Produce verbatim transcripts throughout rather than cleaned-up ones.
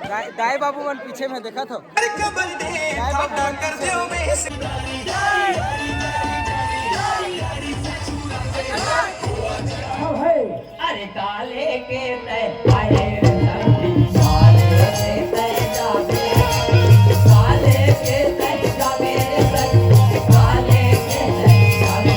दाई, दाई बाबू मन पीछे में देखत हो। दाई बाबू मन पीछे में। अरे काले के तय आए रे संगी, काले के तय जाबे, काले के तय जाबे रे संगी, काले के तय जाबे।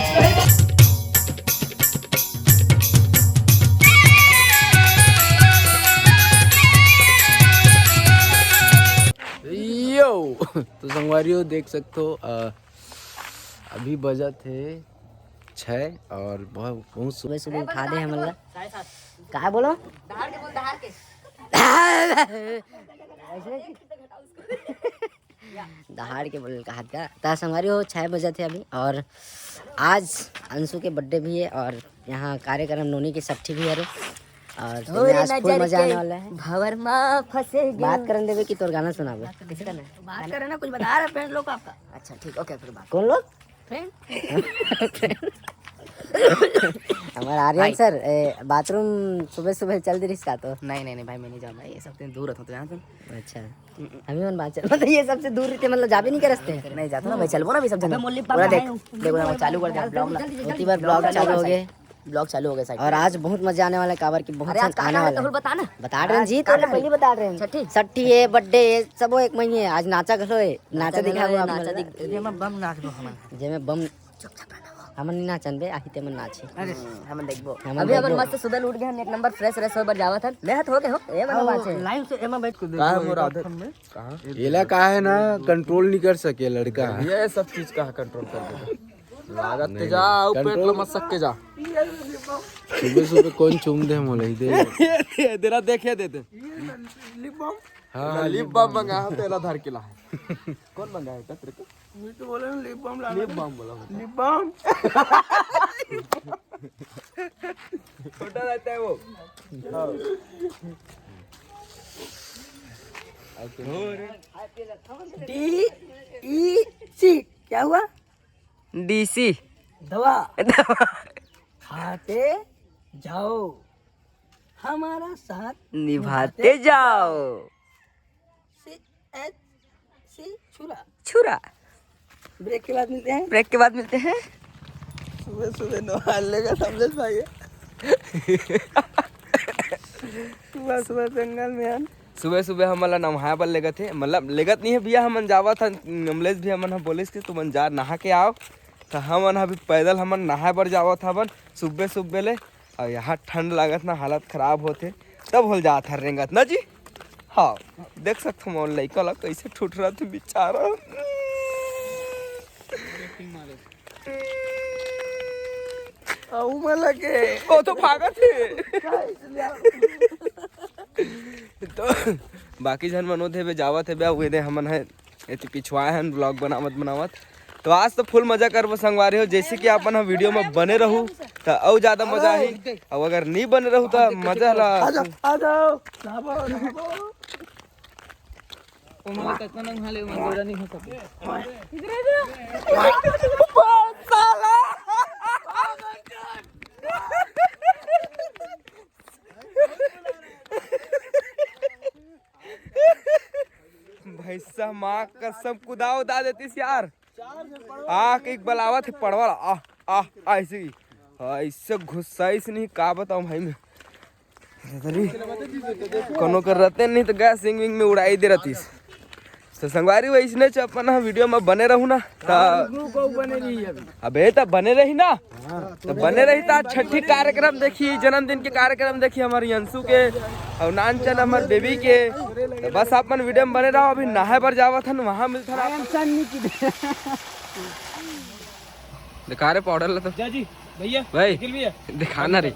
यो, तो संगवारी हो, देख सकते हो, अ, अभी बजत है छः और बहुत बहुत सु- सुबह सुबह उठा दे हमन ला। का बोलो? दहाड़ के बोल, दहाड़ के। दहाड़ के बोल कहा था। ता संगवारी हो, छः बजे थे अभी और आज अंशु के बर्थडे भी है और यहाँ कार्यक्रम नोनी के सट्ठी भी है रे। और तो आज फुल मजा आने वाला है। भवर मा फंसे बात करन देवे कि तोर गाना सुनावे। कैसे करना है? बात करे ना, कुछ बता रहे फ्रेंड्स लोग आपका। अच्छा ठीक, ओके, फिर बात। कौन लोग? फ्रेंड। हमारा आर्यन सर, ए, बाथरूम सुबह सुबह चल दे रिस का तो। नहीं नहीं नहीं भाई, मैं नहीं जाऊँ भाई, ये सब दिन दूर रहता हूँ, तो जानते हो। अच्छा, अभी मन बात चल, मतलब ये सबसे दूर रहते, मतलब जाबे नहीं कर रस्ते। नहीं जाता ना भाई, चलबो ना भाई सब जन। पूरा देख, देखो ना, चालू कर दे ब्लॉग ना। होती बार ब्लॉग चालू हो गए ब्लॉग चालू हो गया साइड। और आज बहुत मजा आने वाला है, काबर कि बहुत अरे आज आने वाला तो है। बता ना। बता रहे हैं जी, तो पहले बता रहे हैं। छठी। छठी है, बर्थडे है, सब एक महीने है। आज नाचा घलो है, नाचा दिखा हुआ आप नाचा मन ला। दिख, जेमा बम नाचबो हमन। जेमे बम हमन नहीं नाचन बे, आही ते मन नाची। अरे हमन देखबो। हमन अभी हमन देखबो। मस्त सुबह उठ गए, हम एक नंबर फ्रेश फ्रेश होकर जावत हन। मैं तो हो गए हो, ए वाला बात है। लाइन से एमा बैठ के का है मोर आदत? एला का है ना, कंट्रोल नहीं कर सके लड़का। ये सब चीज का कंट्रोल कर देगा। लागत ते जा, ऊपर तो मत सक के जा। सुबह सुबह कौन चूम दे मोला ही दे। तेरा देखे देते। हाँ, लिप बाम मंगा है, तेरा धर के ला है। कौन मंगा है तेरे को? मैं तो बोले लिप बाम ला। लिप बाम बोला। Lip balm. छोटा रहता है वो। डी ई सी क्या हुआ? डीसी। दवा। खाते जाओ, हमारा साथ निभाते जाओ। सी एच सी छुरा। छुरा। ब्रेक के बाद मिलते हैं। ब्रेक के बाद मिलते हैं। सुबह सुबह नहा लेगा समझे भाई। सुबह सुबह जंगल में आन। सुबह सुबह हमन ला नहाए बर लेगत हे, मतलब लेगत नहीं है भैया, हमन जावत हन, अमलेश भी हमन ह बोलिस कि तुमन जा नहा के आओ, तो हमन ह अभी पैदल हमन नहाए बर जावत हवन सुबह सुबह ले। और यहाँ ठंड लागत ना, हालत खराब होथे, तब होल जात हर रेंगत ना जी। हाँ, देख सकत हो मोर लइका ला कैसे ठुठरत हे बेचारा। अऊ मला के वो तो भागत हे। तो बाकी झन मन ओदे बे जावत हे बे, उहे दे हमन है एती पिछुआए हन ब्लॉग बनावत बनावत। तो आज तो फुल मजा करबो संगवारी हो, जैसे कि अपन ह वीडियो में बने रहू तो अउ ज्यादा मजा आही, अउ अगर नहीं बने रहू तो मजा ला। आ जाओ, आ जाओ, नहाबो, नहाबो। ओमन कतना नंग हाले, ओमन गोरा नहीं हो सके। भैसा माँ कसम कुदा उदा देतीस यार। आँख एक बलावत हे पड़वा ला, आ आ आ ऐसे ही, ऐसे घुसाइस नहीं का बताऊँ भाई मैं। कोनो कर रहते नहीं तो गैस सिंग विंग में उड़ाई दे रहतीस। तो संगवारी वैसने च अपन ह वीडियो में बने रहू ना। तो अबे तो बने रही ना, तो बने रही तो आज छठी कार्यक्रम देखी, जन्मदिन के कार्यक्रम देखी हमारे अंशु के और नानचन हमारे बेबी के। तो बस अपन वीडियो में बने रहो। अभी नहाए बर जावत हन, वहाँ मिलत हन। दिखा रे पाउडर ला तो। जा जी भैया। भाई निखिल भैया। दिखाना रे।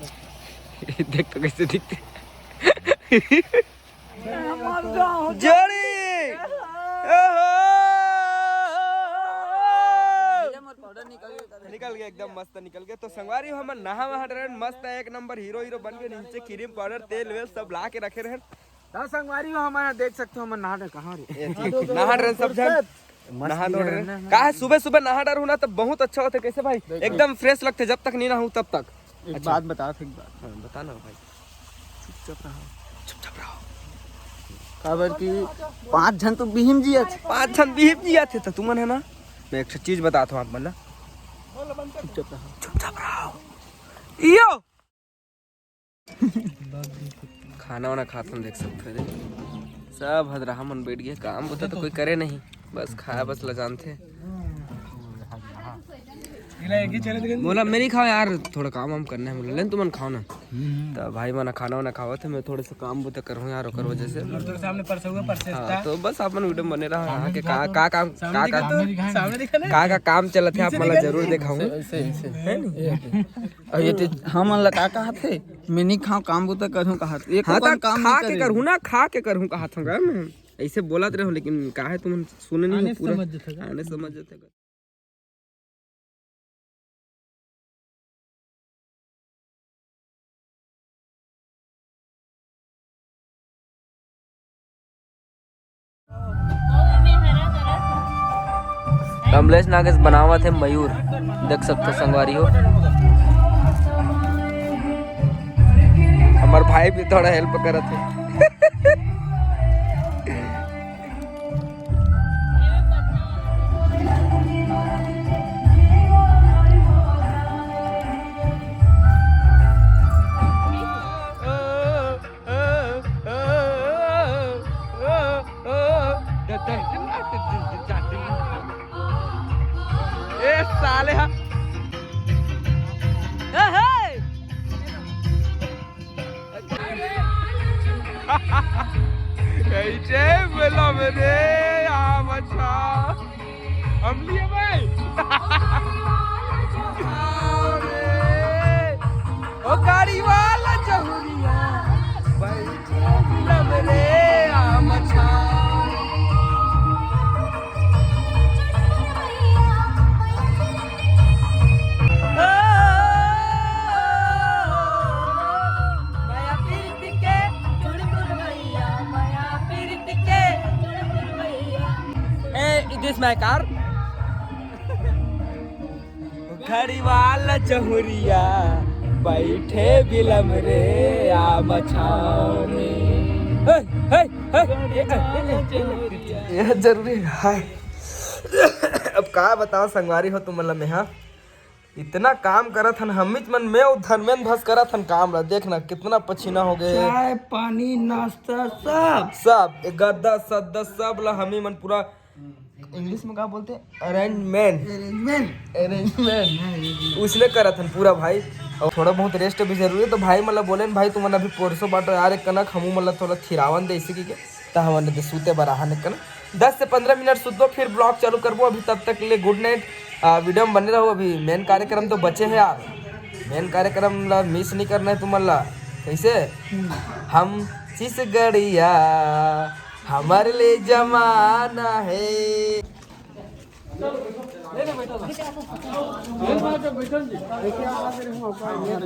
देख तो कैसे दिखते। जोड़ी। ओहो। निकल गया, एकदम मस्त निकल गया। तो संगवारी हमन नहा वहा डरेन, मस्त है, एक नंबर हीरो हीरो बन के नीचे क्रीम पाउडर तेल वेल सब ला के रखे रहन। तो संगवारी हो हमारा देख सकते हो हमन नहा डरे कहाँ रे? नहा डरेन सब जन। नहा डरेन। का है सुबह सुबह नहा डरहू ना तब बहुत अच्छा होते। कैसे भाई? एकदम फ्रेश लगते जब तक नहीं नहाऊ तब तक। एक बात बता, एक बात। हाँ, बता ना भाई। चुपचाप रहो। चुपचाप रहो। काबर कि पांच झन तो बिहिम जिया थे। पांच झन बिहिम जिया थे, त तुमन है ना, मैं एक ठो चीज बतात हूँ आप मन ला। चुपचाप रहो। चुपचाप रहो। यो। खाना वाना खात हन, देख सकते हो रे। सब हदरहा मन बैठ गए, काम बुता तो कोई करे नहीं, बस खाया बस ला जानथे। मोला मैं नहीं खाओ यार, थोड़ा काम वाम करना है मोला। लेन तुमन खाओ ना। त भाई मन खाना वाना खावत हे, मैं थोड़ा सा काम बुता करहूँ यार, ओकर वजह से। और तोर सामने परसा हुआ, परसा हाँ, तो बस आप मन वीडियो में बने रहा। हाँ, के का का काम, का का का का काम चलत हे, आप मन ला जरूर देखाऊँ। सही, सही। है नी? अउ ये तो हमन ला का कहत हे, मैं नहीं खाओ, काम बुता करहूँ कहत। हाँ, त खा के करहूँ ना, खा के करहूँ कहत हूँ मैं। ऐसे बोलत रहूँ, लेकिन का है तुमन सुने नहीं हो पूरा। आने समझ जथे। कमलेश नागेश बनावत हे मयूर, देख सकते हो संगवारी हो। हमार भाई भी थोड़ा हेल्प करत हे। ए साले हा। ए हे। कैसे बोला मेरे आम अच्छा। हम लिए भाई। ओ गाड़ी वाला चहुरिया, बैठे बिलम रे आम छाँव। ए, this my car। घड़ी वाला चहुरिया बैठे बिलम रे आम छाँव में। हे, हे, हे, ये जरूरी है। अब का बताओ संगवारी हो तुमन ला मेहा, इतना काम करत हन हमीच मन, मैं अउ धर्मेंद्र भस करत हन काम ला। देख ना कितना पसीना हो गए। चाय पानी नाश्ता सब। सब ए गद्दा सद्दा सब ला हमी मन पूरा, इंग्लिश में का बोलते हैं, अरेंजमेंट। अरेंजमेंट। अरेंजमेंट। उसने करत हन पूरा भाई। अउ थोड़ा बहुत रेस्ट भी जरूरी है, तो भाई मन ला बोलेन भाई तुमन अभी पोरसो बाटो यार एक कनक, हमू मन ला थोड़ा थिरावन दे इसी की के। त हमन एदे सूते बर आहन कन दस से पंद्रह मिनट सुतबो, फिर ब्लॉग चालू करबो। अभी तब तक के लिए गुड नाइट। आ, वीडियो में बने रहो, अभी मेन कार्यक्रम तो बचे है यार। मेन कार्यक्रम ला मिस नहीं करना है तुमन ला। कैसे? हम छत्तीसगढ़िया, हमारे लिए जमाना है।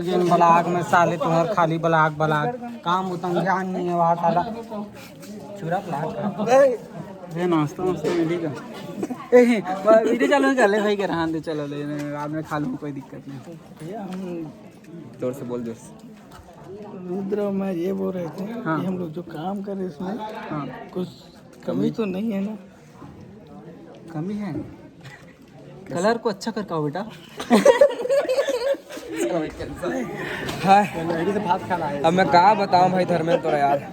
जेन ब्लॉग में साले तुम्हार खाली ब्लॉग ब्लॉग काम उतम ध्यान नहीं है वहाँ साला। चूरा ब्लॉग का। ए, नाश्ता वास्ता मिली का? ए, वीडियो चालू कर ले भाई के रहन दे, चलो ले, बाद में खा लूँ, कोई दिक्कत नहीं। भैया हम जोर से बोल, जोर से। रुद्र और मैं ये बोल रहे थे हाँ। कि हम लोग जो काम कर रहे हैं इसमें हाँ। कुछ कमी तो नहीं है ना? कमी है। कलर को अच्छा कर का हो बेटा। हाय। अब मैं का बताऊं भाई धर्मेंद्र तोला यार,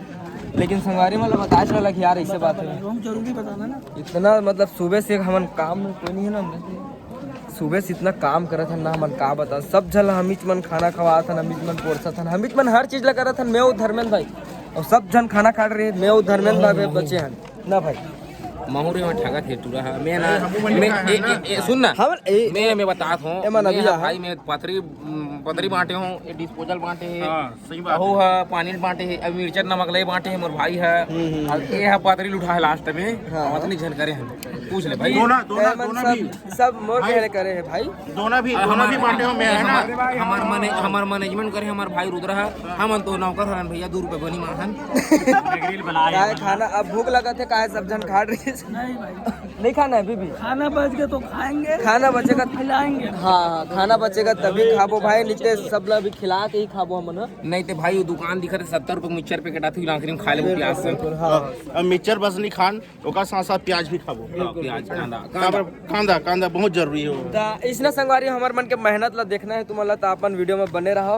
लेकिन संगवारी मन ला बताए चला कि यार ऐसे बात है। जरूरी बताना ना। इतना मतलब सुबह से हमन काम में कोई नहीं है ना, सुबह से इतना काम करत हन ना, हमन का बता, सब झन ला हमीच मन खाना खवात हन, हमीच मन पोरसत हन, हमीच मन हर चीज ला करत हन, मैं अउ धर्मेंद्र भाई, अउ सब झन खाना खात रहे, मैं अउ धर्मेंद्र भाई बचे हन ना भाई। महूरी में ठगत हे टूरा हा। मैं ना, मैं, ए, ए, ए, सुन ना। हम, ए, मैं, मैं बतात हूँ, ए, मन मैं अभी हा आ। भाई, मैं पतरी, उम, पतरी बांटे हूँ, ये डिस्पोजल बांटे हे, हाँ, सही बात अहो है। हा, पानी बांटे हे, अब मिर्चन नमक ले बांटे हे, मोर भाई है। हम्म, हम्म। अब ये है पतरी उठा है लास्ट में, हाँ। पतरी झन करे हैं, पूछ ले भाई। दोनों, दोनों, ए, मन दोनों सब, भी। सब मोर भाई। कहले करे हैं भाई। दोनों भी, अरे दोनों भी हमारे, बांटे हो, मैं है ना। हमार, हमार मैने-, हमार मैनेजमेंट करे, हमार भाई रुद्र है, हमन तो नौकर हरन भैया, दू रुपये बनी माहन। काय खाना अब भूख लगत हे, काय सब झन खा रही है। नहीं भाई, नहीं खाना है अभी भी। खाना बच गया तो खाएंगे, खाना बचेगा। खिलाएंगे। हाँ, खाना बचेगा तभी खाबो भाई, नहीं तो सब ला अभी खिला के ही खाबो हमन ह। नहीं तो भाई, वो दुकान दिखत हे, सत्तर रुपये मिक्सचर पैकेट आथे, आखिरी में खा लेबो प्याज से। हाँ। अब मिक्सचर बस नहीं खान, ओकर साथ साथ प्याज भी खाबो। हाँ, प्याज, कांदा, कांदा। कांदा, कांदा बहुत जरूरी हो। त इसने संगवारी, हमर मन के मेहनत ला देखना है तुमन ला, त अपन वीडियो में बने रहो।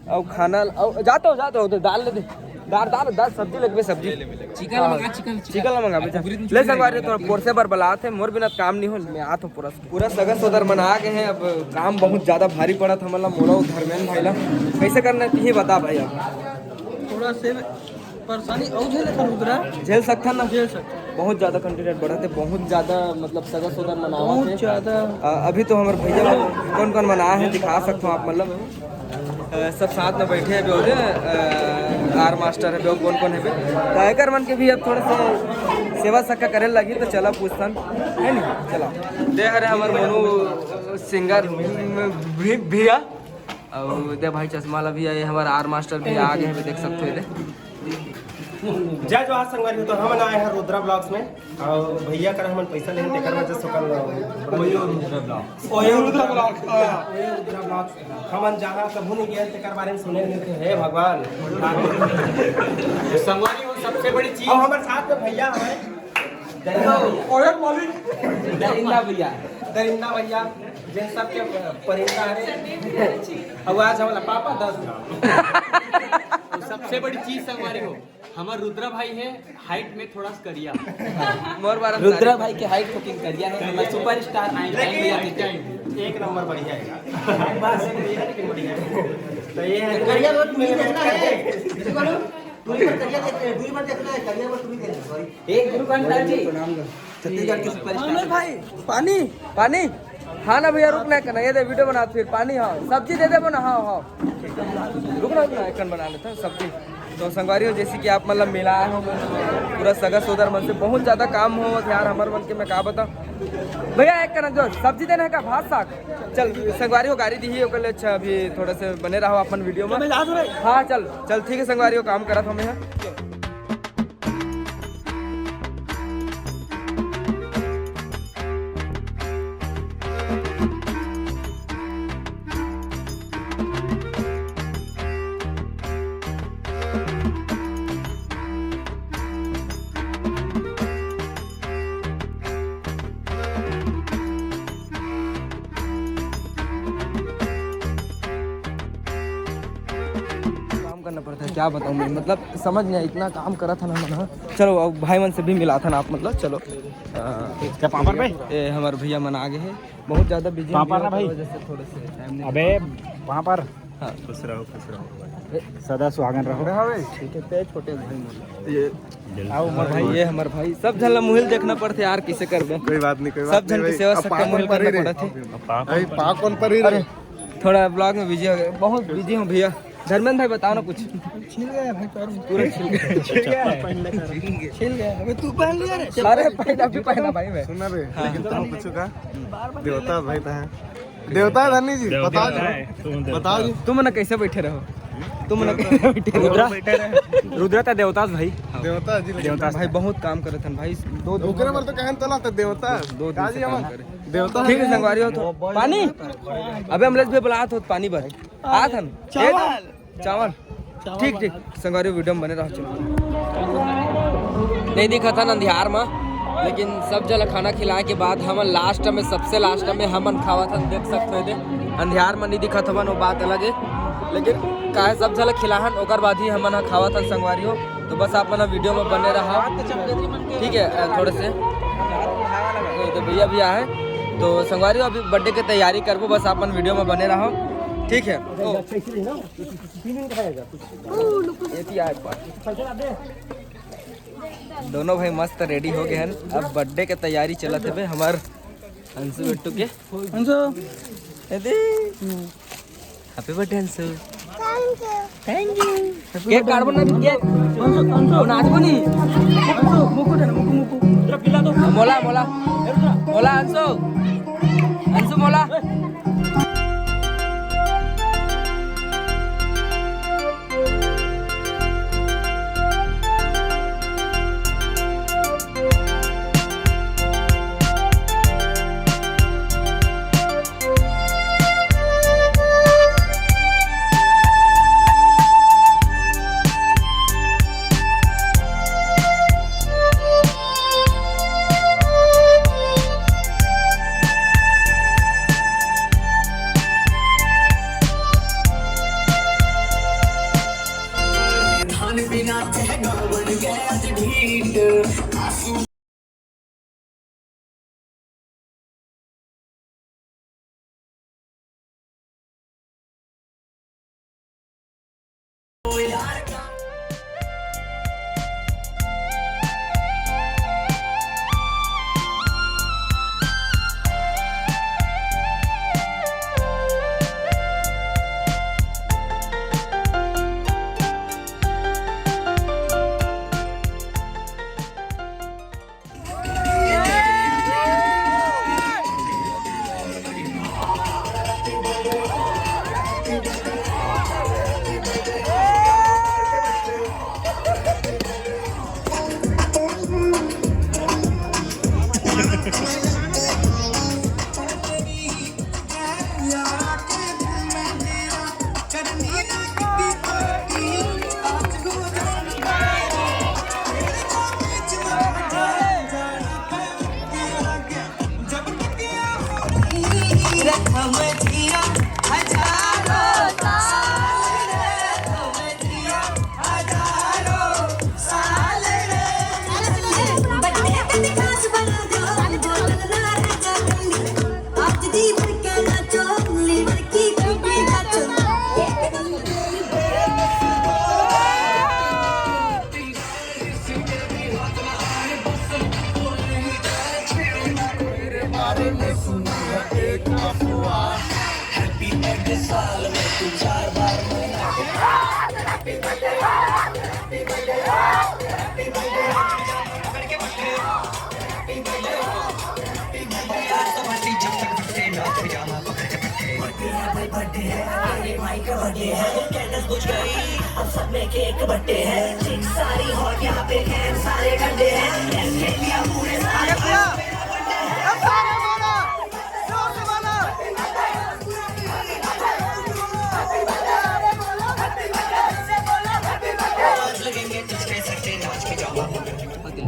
अउ खाना, अउ जाते हो, जाते हो, तो दाल ले दे। दाल, दाल, दाल, सब्जी लगबे, सब्जी। चिकन ला मंगा, चिकन, चिकन ला मंगा, बेटा। ले संगवारी, थोड़ा पोरसे बर बलात हे, मोर बिना काम नहीं हो, मैं आत हूँ पूरा। पूरा सगा सोदर मन आ गए हैं। अब काम बहुत ज्यादा भारी पड़त हमन ला, मोला अउ धर्मेंद्र भाई ला। कैसे करना है, तुही बता भाई। अब थोड़ा से परेशानी अउ झेल सकथन रुद्रा। झेल सकथन ना? झेल सकथन। बहुत ज्यादा कंटिन्यूट बढ़त हे, बहुत ज्यादा, मतलब, सगा सोदर मन आवत हे। बहुत ज्यादा। अ, अभी तो हमर भैया कौन कौन मन आए हैं, दिखा सकथो आप, मतलब, अ, सब साथ में बैठे हे बे, अ, आर मास्टर हे बे, कौन कौन हे बे। त एकर मन के भी अब थोड़ा सा सेवा सत्कार करे लगही, त चला पूछथन, है नी? चला। दे हरे हमर मोनू सिंगर भी-, भैया। अउ दे भाई चश्मा ला भी आए, हमर आर मास्टर भी आ गए हैं, देख सकते हो इधर। जय जोहार संगवारी, तो हमन आए हैं रुद्रा ब्लॉग्स में, अउ भैया कर हमन पैसा लेहे, तेकर वजह से ओकर ओयो रुद्रा ब्लॉग्स। ओयो रुद्रा ब्लॉग्स, हाँ। ओयो रुद्रा ब्लॉग्स। हमन जहाँ कभू नहीं गए, तेकर बारे में सुने नहीं थे। हे भगवान। संगवारी हो, सबसे बड़ी चीज। अउ हमर साथ में भैया हवे। दरिंदा भैया। ओए मालिक। दरिंदा भैया। दरिंदा भैया, जिन सबके परिंदा हरे। अब आज हमला पापा दस ग्राम। सबसे बड़ी चीज संगवारी हो, हमर रुद्रा भाई है, हाइट में थोड़ा सा करिया। मोर बार रुद्रा भाई के हाइट fucking करिया है, हमर सुपरस्टार आइंस्टाइन भैया के। एक नंबर बढ़िया है। बस, एक नंबर बढ़िया है। तो ये है। करिया रोड में देखना है। दूरी पर करिया देख, दूरी पर देखना है, करिया पर तुम्हें देखना है, सॉरी। एक गुरु घंटा जी। छत्तीसगढ़ के सुपरस्टार। अमित भाई, पानी, पानी। हाँ ना भैया, रुक ना, एक ना, ये दे वीडियो बना फिर पानी। हाँ, सब्जी दे दे बना। हाँ, हाँ, रुक ना, रुक ना, एक कन बना लेता हूँ सब्जी। तो संगवारी हो, जैसे कि आप मतलब मिला हो पूरा सगा सोदर मन से, बहुत ज्यादा काम हो यार हमर मन के, मैं का बताऊँ भैया। एक कन जो सब्जी देना है का, भात साग। चल संगवारी हो, गाड़ी दी ही ओकर ले। अच्छा, अभी थोड़ा से बने रहो अपन वीडियो में। हाँ चल चल, ठीक है संगवारी हो, काम करत हमें यहाँ। काम करना पड़ता है, क्या बताऊँ मैं, मतलब समझ नहीं आया, इतना काम करा था ना हमन ह। चलो अब भाई मन से भी मिला था ना आप, मतलब चलो। अ, क्या पापड़ पे? ए, हमारे भैया मन आ गए हैं, बहुत ज्यादा बिजी पापड़ ना भाई। वजह से थोड़े से टाइम नहीं। अबे पापड़। हाँ। खुश रहो, खुश रहो, सदा सुहागन रहो। ठीक है, ते छोटे भाई मन। ये आओ हमारे भाई, ये हमारे भाई, सब झन ला मुहिल देखना पड़थे यार, किसे करबे। कोई बात नहीं, कोई बात सब झन नहीं के भाई। सेवा अब सत्कार पाँव मुहिल पर ही करना रहे। पड़थे। भाई, पाँव कौन पर ही रहे? अरे, थोड़ा ब्लॉग में बिजी हो गए, बहुत बिजी हूँ भैया। धर्मेंद्र भाई बताओ ना कुछ। छिल गया भाई पैर में। पूरा छिल गया। छिल गया है। छिल गया। अबे तू पहन लिया रे। अरे पहना भी पहना भाई मैं। सुन ना रे, हाँ। लेकिन तुम पूछो का? देवता भाई था। देवता है धनी जी, देवता बताओ जी। है, तुम देवता। बताओ जी। तुम ना कैसे बैठे रहो? तुम ना कैसे बैठे रहो? रुद्रा, रुद्रा ता देवता भाई। देवता जी, देवता भाई बहुत काम करत हन भाई। दो दिन ओकरे हो बर गए। तो कहन तला त देवता। दो दिन का से जी काम हम करे। देवता ठीक है है। संगवारी हो तो पानी। अबे अमलेश भी बुलात हो पानी भर। आ थन। चावल। चावल। चावल ठीक, ठीक। बना। संगवारी वीडियो में बने रहो, चलो। नहीं दिखा था अंधियार में, लेकिन सब जला खाना खिलाए के बाद हमन लास्ट में, सबसे लास्ट में हमन खावा था, देख सकते हो दे। अंधियार में नहीं दिखा था, वो बात अलग है, लेकिन काहे सब जला खिलाहन, ओकर बाद ही हमन ह खावा था संगवारी हो। तो बस आप मन वीडियो में बने रहा, ठीक है। अ, थोड़े से ये तो भैया भी आए, तो संगवारी हो अभी बर्थडे के तैयारी करबो, बस आप मन वीडियो में बने रहो, ठीक है। तो ये भी आए पर। दोनों भाई मस्त रेडी हो गए हैं, अब बर्थडे के तैयारी चलत हवे हमार अंशु बिट्टू के। अंशु। ए दे। Happy birthday Anshu. Thank you. Thank you. Cake काटबो ना केक। अंशु, अंशु। नाचबो नी। मुकु, मुकु दे ना, मुकु, मुकु। मोला, मोला। मोला अंशु। अंशु मोला।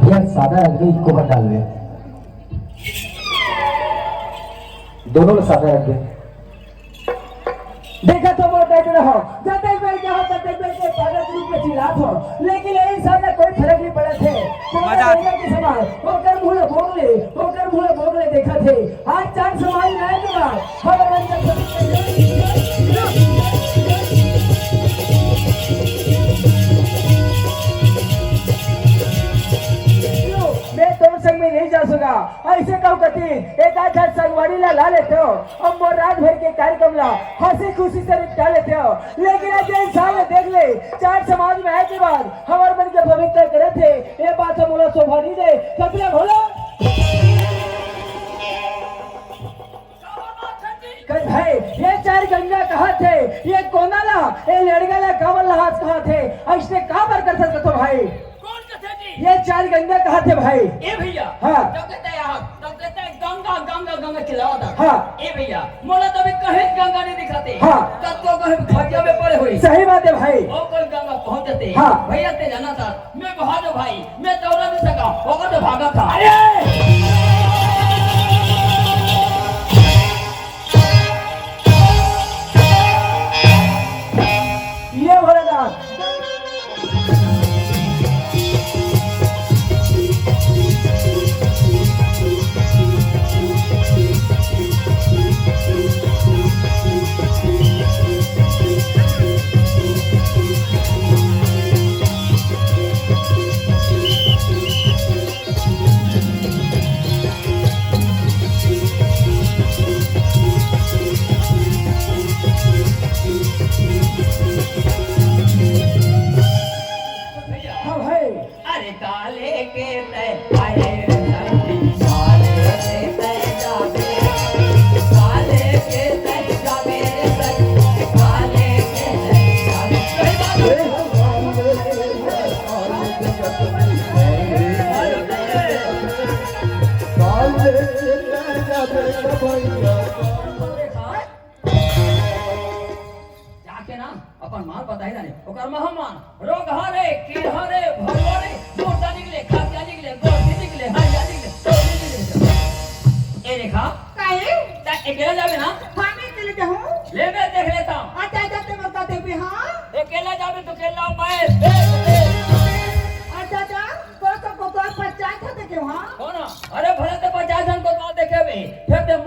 भैया, सादा रख दे, इसको मत डाल दे। दोनों में सादा रख दे। देखा तो वो देख रहा हो, जब तक बैठ गया हो, तब तक बैठ के पागल रूप में चिल्लात हो, लेकिन ये इंसान में कोई फर्क नहीं पड़त हे। तो मजा आ- के समान, ओकर मुंह बोल ले, ओकर मुंह बोल ले, देखत हे। आज चांद समाई नहीं मिला, हर रंग का मैं तोर संग में नहीं जा सका। ऐसे कहू कती, एक आध संगवारी ला, ला लेते हो, अब मोर रात भर के कार्यक्रम ला हंसी खुशी से निपटा लेते हो। लेकिन आज ये इंसान ला देख ले, चार समाज में आए के बाद हमार मन के पवित्र करत हे, ये बात हम ओला शोभा नहीं दे। सपना भोला। कहे भाई, ये चार गंगा कहाथे, ये कोना ला, ये लड़का ला काबर लहास कहाथे, ऐसने काबर कर सकत हो भाई? कौन कथे जी? ये चार गंगा कहाथे भाई। ए भैया, हाँ। तब कहते हैं, तब कहते हैं, गंगा, गंगा, गंगा चिल्लावत हे। हाँ। ए भैया, मोला तो अभी कहीं गंगा नहीं दिखाते। हाँ। तब तो कहीं खटिया में पड़े हुए। सही बात है भाई। वो कोई गंगा पहुंच जाते। हाँ। भैया, ते जाना था, मैं बहा दो भाई, मैं दौड़ा नहीं सका, वो तो भागा था। अरे! ये भोलेनाथ। हाँ भाई। अरे काले के तय, अरे काले के तय जाबे, काले के तय जाबे, काले के तय जाबे। सही बात है। जाके ना अपन माल बताई ना रे, ओकर महमान रोगहा रे, कीड़ा रे, भरवा रे, मुर्दा निकले, खासिया निकले, गोरखी निकले, हरिया निकले, टोली निकले। ए रेखा, काहे? ता अकेला जाबे ना? हाँ, मैं अकेले जाहूँ। ले, मैं देख लेता हूँ। अच्छा, अच्छा, ते बता दे भी, हाँ। अकेला जाबे तो अकेला मैं देख ले। अच्छा, अच्छा, तो सब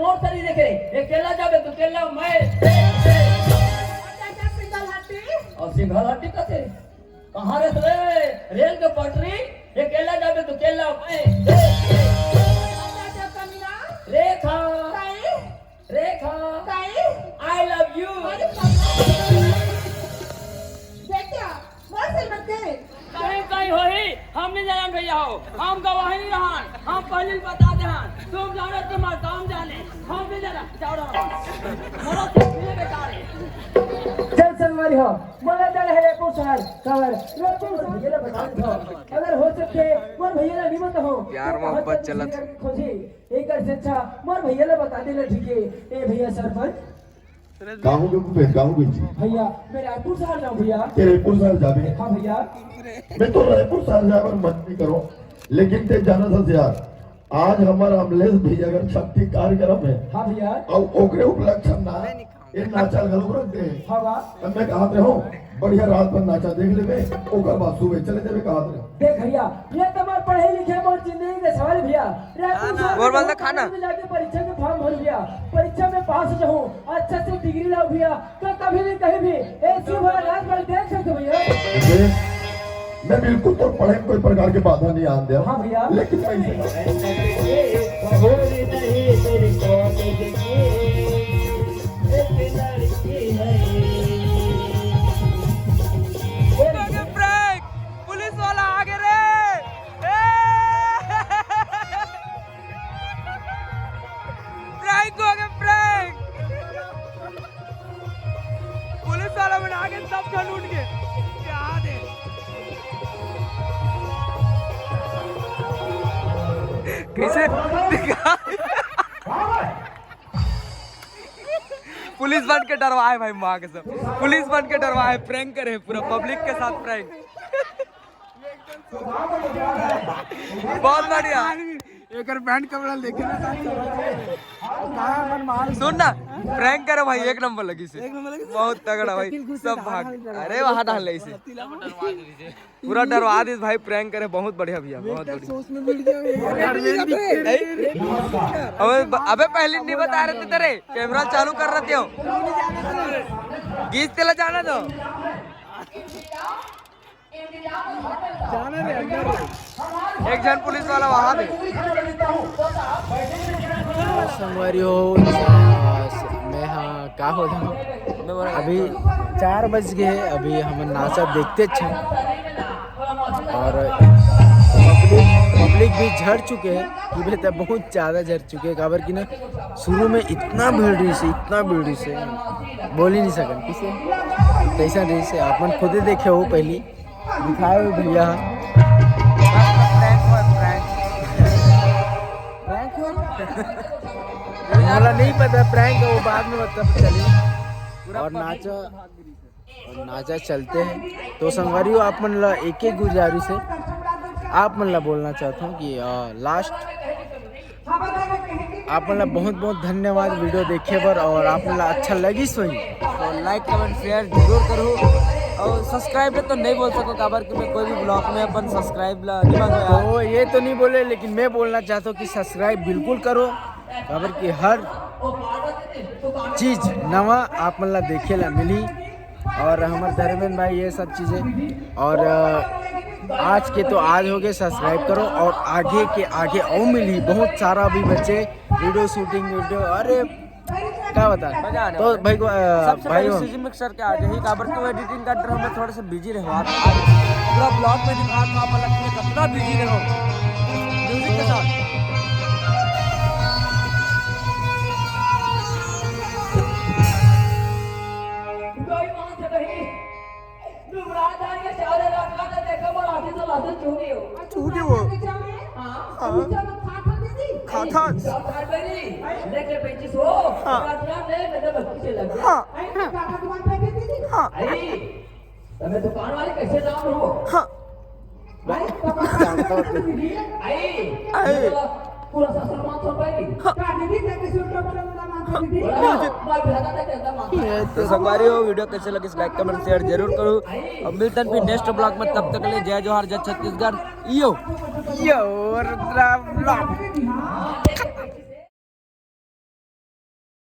मोर तरी देखे, ये केला जाबे तो केला मैं। अच्छा, अच्छा, सिंगल हड्डी। और सिंगल हड्डी कथे? कहाँ रे रे? रेल के पटरी, ये केला जाबे तो केला मैं। अच्छा, अच्छा, कमीना। रेखा। काई? रेखा। काई? I love you। अरे बाबा। बेटा, मोर से मत करे। कहीं कहीं होही, हम नहीं जानन भैया हो, हम गवाही नहीं रहन, हम पहले ही बता दे हन, तुम जानो तुम्हारा काम जाने, हम नहीं जाना, जाओ रहो। मरो तो ये बेकार है। चल संगवारी हो, मोला जाना है रायपुर शहर, काबर रायपुर शहर भैया ला बता दे हो। अगर हो सके, मोर भैया ला नहीं बताओ। प्यार मोहब्बत चलत। खोजी, एक से अच्छा, मोर भैया ला बता देना, ठीक है? ए भैया सरपंच, गाँव के भूपेश, गाँव के जी। भैया, मैं रायपुर शहर जाऊँ भैया। ते रायपुर शहर जाबे? हाँ भैया। मैं तो रायपुर शहर जाए बर मन नहीं करो, लेकिन ते जाना था यार, आज हमारा अमलेश भैया अगर छट्ठी कार्यक्रम है, हाँ भैया। और ओकरे उपलक्ष्य ना, ये नाचा घलो रख दे। हाँ बा। अब मैं कहा थे हूँ, बढ़िया रात भर नाचा देख लेबे, ओकर बाद सुबह चले जाबे कहा थे। देख भैया, ये तो मोर पढ़े लिखे मोर जिंदगी के सवाल भैया। रायपुर शहर बोल, बोल, में खाना। जाके परीक्षा के फॉर्म भर भैया, परीक्षा में पास हो जाऊँ, अच्छा से डिग्री लाओ भैया, तो कभी भी कहीं भी एसी वाला राज में देख सकते हो भैया। मैं बिल्कुल तो पढ़े में कोई प्रकार के बाधा नहीं आन दिया। हाँ भैया। लेकिन मैं इसे प्रैंक, पुलिस वाला आगे रे। प्रैंक हो गया, प्रैंक। पुलिस वाला बना के सब झन उठ गए। क्या दे? कैसे दिखा? पुलिस बन के डरवाए भाई, माँ के सब पुलिस बन के डरवाए, प्रैंक करे पूरा पब्लिक के साथ प्रैंक। बहुत बढ़िया। एकर बैंड कपड़ा लेके ना साथ चल रहा है। कहाँ अपन माल सुन ना, प्रैंक करो भाई, एक नंबर लगी से। एक नंबर लगी से। बहुत तगड़ा भाई, सब भाग। अरे वहाँ डाल ले इसे। पूरा डरवा दिस भाई, प्रैंक करे, बहुत बढ़िया भैया, बहुत बढ़िया। सोच में मिल गया। अबे, अबे पहले नहीं बता रहे थे तेरे, कैमरा चालू कर रहे थे हो। गीत तेला जाना दो। जाना रे अंदर। एक जन पुलिस वाला वहाँ भी। संगवारी हो, मैं हाँ, का हो जाऊँ? अभी चार बज गए, अभी हम नाचा देखते अच्छा। और पब्लिक, पब्लिक भी झड़ चुके हैं, कि बेटा बहुत ज़्यादा झड़ चुके हैं, काबर कि ना शुरू में इतना भीड़ रही से, इतना भीड़ रही से, बोल ही नहीं सकन किसे कैसा रही से। आप मन खुदे देखे हो पहली। दिखाए हुए भैया। प्रैंक हुआ, प्रैंक। प्रैंक हुआ? मोला नहीं पता प्रैंक है, वो बाद में मतलब चली। और नाचा, और नाचा चलते हैं। तो संगवारी हो, आप मन ला एक एक गुजारिश है, आप मन ला बोलना चाहता हूँ कि लास्ट आप मन ला बहुत बहुत धन्यवाद वीडियो देखे बर, और आप मन ला अच्छा लगिस होही तो लाइक कमेंट शेयर जरूर करो, और सब्सक्राइब तो नहीं बोल सको, काबर कि मैं कोई भी ब्लॉग में अपन सब्सक्राइब ला नहीं मांगो यार। तो ये तो नहीं बोले, लेकिन मैं बोलना चाहता हूँ कि सब्सक्राइब बिल्कुल करो, काबर कि हर चीज नवा आप मन ला देखे ला मिली। और हमार धर्मेंद्र भाई, ये सब चीजें। और अ, आज के तो आज हो गए, सब्सक्राइब करो और आगे के आगे और मिली बहुत सारा भी बच्चे वीडियो शूटिंग वीडियो। अरे क्या बता। मजा आने तो वाला है। भाई को अ, सबसे भाई पहले हो। सीजी मिक्सर के आ जाइए, काबर कि वो एडिटिंग का ड्रामा में थोड़ा सा बिजी रहो आप। आज पूरा ब्लॉग में दिखा तो आप अलग में कितना बिजी रहो म्यूजिक के साथ। तुम राजधानी के चारों इलाका से देखो, बड़ा आदमी तो लादो चूड़ी हो। चूड़ी हो। हाँ। हाँ। तुम सब खा खा दीदी। खा खा। सब खा दीदी। लेके बेची सो। हाँ। रात रात ले, मैं तो बच्ची से लग गया। हाँ। आई, काका दुकान पे दीदी। हाँ। आई, तो मैं दुकान वाले कैसे नाम हो? हाँ। भाई, तो काका दुकान पे दीदी। आई। आई। पूरा ससुर मांस हो पाएगी। हाँ। का दीदी, मैं किसी को पता लगा मांस दीदी। बोला, मैं भगा था कहता मांस। तो संगवारी हो, वीडियो कैसे लगी, लाइक कमेंट शेयर जरूर करो। अब मिलते हैं फिर नेक्स्ट ब्लॉग में, तब तक के लिए जय जोहार, जय छत्तीसगढ़। यो। यो, रुद्रा ब्लॉग।